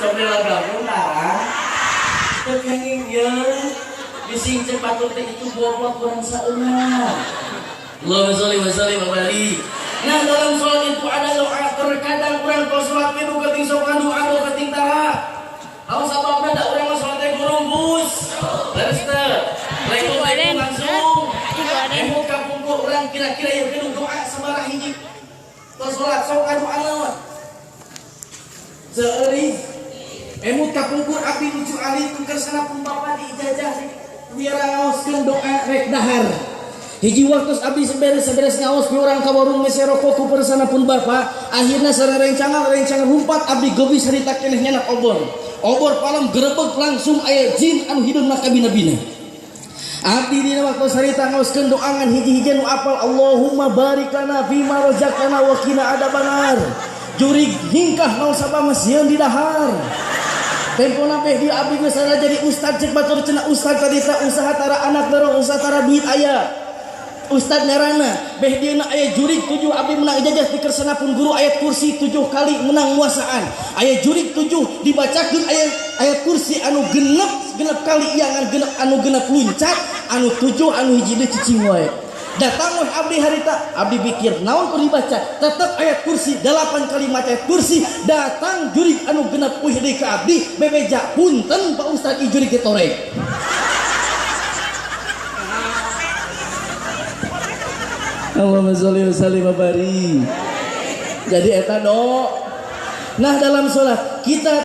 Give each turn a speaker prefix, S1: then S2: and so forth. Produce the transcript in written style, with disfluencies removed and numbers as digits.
S1: Sok dilagakkeun tara. Teu kenging yeun. Bising cek batur teh itu goblok kurang saeunah. Allahumma sholli wa sallim wa barik. Nah, dalam sholat itu ada doa. Terkadang urang kalau sholat itu keting sok doa doa keting tara. Tahu sababna da urang mah sholat teh gurunggus. Leres teu? Assalamualaikum langsung. Emut kapungkur urang kira-kira yang kudu doa sabaraha hiji. Tos sholat sok doa naon? Seueuh. Emut kapungkur abdi lucu ali tuker sana pun bapak diijazah biar ngaoskeun doa rek dahar. Hiji waktu abdi seberes-seberes ngaos pi urang ka warung mese rokok ku persana pun bapak, akhirnya sareng rencangan-rencangan humpat abdi geulis harita keneh nyenak obor. Obor palem gerebek langsung aya jin anu hideungna kabina-bina. Abdi dina waktu sarita ngaoskeun doa ngan hiji-hiji nu apal Allahumma barik lana fima razaqtana wa qina adzabannar. Jurig hingkah naon sabab sieun di dahar. Tempona beh dia abdi geus jadi ustad cek batur cenah ustad tadi teh usaha tara anak dorong usaha tara duit aya. Ustad ngaranna beh dieuna aya jurig 7 abdi menang ijazah di kersana pun guru ayat kursi 7 kali menang muasaan. Aya jurig 7 dibacakeun ayat ayat kursi anu genep genep kali iangan genep anu genep luncat anu 7 anu hiji deui cicing wae. Datang weh abdi harita, abdi pikir naon kudu dibaca, tetep ayat kursi 8 kali maca ayat kursi, datang jurig anu genep uih deui ka abdi, bebeja punten Pak Ustad i jurig ditorek. Allahumma sholli wa sallim wa barik. Jadi eta do. Nah, dalam sholat kita